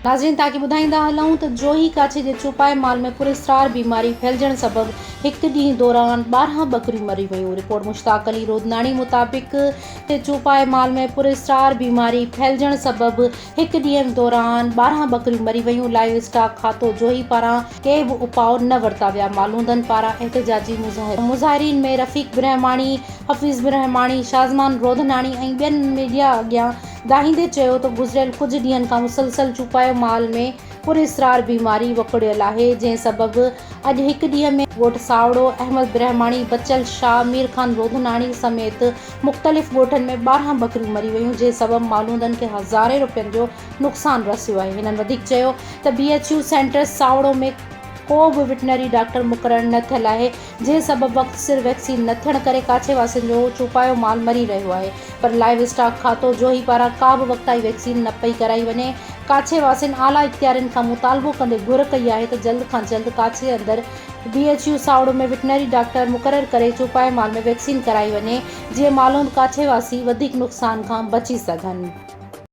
ناظرين توهان کي ٻڌائيندا هلون ته جوهي ڪاڇي جي چوپائي مال ۾ پراسرار بيماري ڦهلجڻ سبب هڪ ڏينهن دوران 12 ٻڪريون مري ويون رپورٽ مشتاق علي رودناڻي مطابق چوپائي مال ۾ پراسرار بيماري ڦهلجڻ سبب هڪ ڏينهن دوران 12 ٻڪريون مري ويون لائيو اسٽاڪ کاتو جوهي پاران ڪي به اپاء نه ورتا ويا مالوندن پاران احتجاجي مظاهرو مظاهرين ۾ رفيق برهماڻي، حفيظ برهماڻي، شازمان رودناڻي ۽ ٻين ميڊيا اڳيان دانهيندي چيو ته گذريل ڪجهه ڏينهن کان مسلسل چوپايو مال ۾ پراسرار بيماري وڪڙيل آهي جنهن سبب اڄ هڪ ڏينهن ۾ ڳوٺ ساوڙو، احمد برهماڻي، بچل شاهه، مير خان روڌناڻي سميت مختلف ڳوٺن ۾ 12 ٻڪريون مري ويون جنهن سبب مالوندن کي هزارين روپين جو نقصان رسيو آهي هنن وڌيڪ چيو ته B H U centre Sawaro ۾ ڪو به وٽنري ڊاڪٽر مقرر نه ٿيل آهي جنهن سبب وقت سر ويڪسين نه ٿيڻ ڪري ڪاڇي واسين جو چوپايو مال مري رهيو آهي پر لائيو اسٽاڪ کاتو جوهي پاران ڪا به وقتائي ويڪسين نه پئي ڪرائي وڃي ڪاڇي واسين اعليٰ اختيارين کان مطالبو ڪندي گهر ڪئي آهي ته جلد کان جلد ڪاڇي اندر B H U Sawaro ۾ veterinary doctor مقرر ڪري چوپائي مال ۾ ويڪسين ڪرائي وڃي جيئن مالوند ڪاڇي واسي وڌيڪ نقصان کان بچي سگهن.